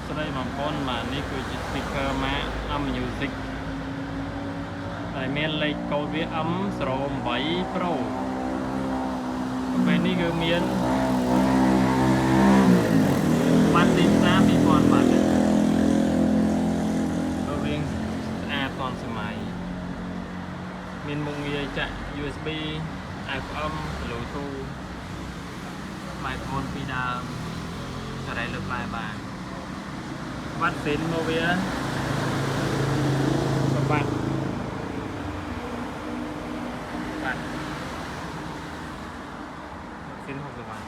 ស្តីបងប្អូនបាទនេះគឺជា speaker ម៉ាក M Music ដែលមានលេខកូដវា M08 Pro ពេលនេះគឺមានបាត់ទីផ្សារ2000បាត់ទេរូបរាងស្អាតទាន់សម័យមានមុខងារចាក់ USB FM Bluetooth microphone ពីរដើមសារ៉េលើផ្លែបានវ៉ាត់ស៊ីនមកវាសម្បត្តិបាទស៊ីន60វ៉ាត់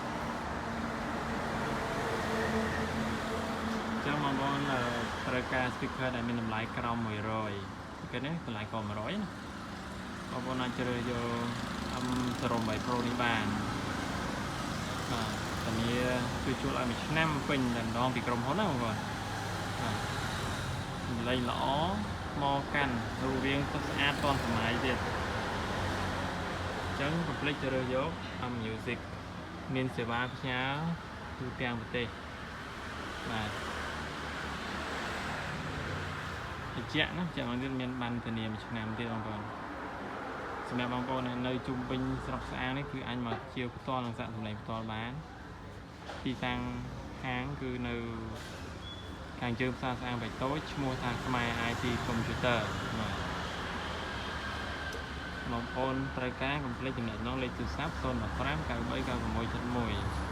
ចឹងបងប្អូនអឺត្រូវការ speaker ដែលមានតម្លៃក្រោម100 speaker នេះតម្លៃក៏100ណាបងប្អូនអាចជ្រើសយក M08 Pro នេះបានបាទធានាជួយជួលឲ្យមួយឆ្នាំពេញតែម្ដងពីក្រុមហ៊ុនណាបងប្អូនបាទសម្លេងល្អមកកាន់រូបរាងស្អាតទាន់សម័យទៀតអញ្ចឹងកុំភ្លេចជ្រើសយក M Music មានសេវាផ្ញើទូទាំងប្រទេសបាទបញ្ជាក់ណាបញ្ជាក់មកទៀតមានបានធានាមួយឆ្នាំទៀតបងប្អូនសម្រាប់បងប្អូនដែលនៅជុំវិញស្រុកស្អាងនេះគឺអាចមកជាផ្ទាល់និងសាកសម្លេងផ្ទាល់បានទីតាំងហាងគឺនៅខាងជើងផ្សារស្អាងបៃតូចឈ្មោះថាខ្មែរ IT Computer បាទបងប្អូនត្រូវការកុំភ្លេចទំនាក់ទំនងលេខទូរស័ព្ទ015 93 96 71។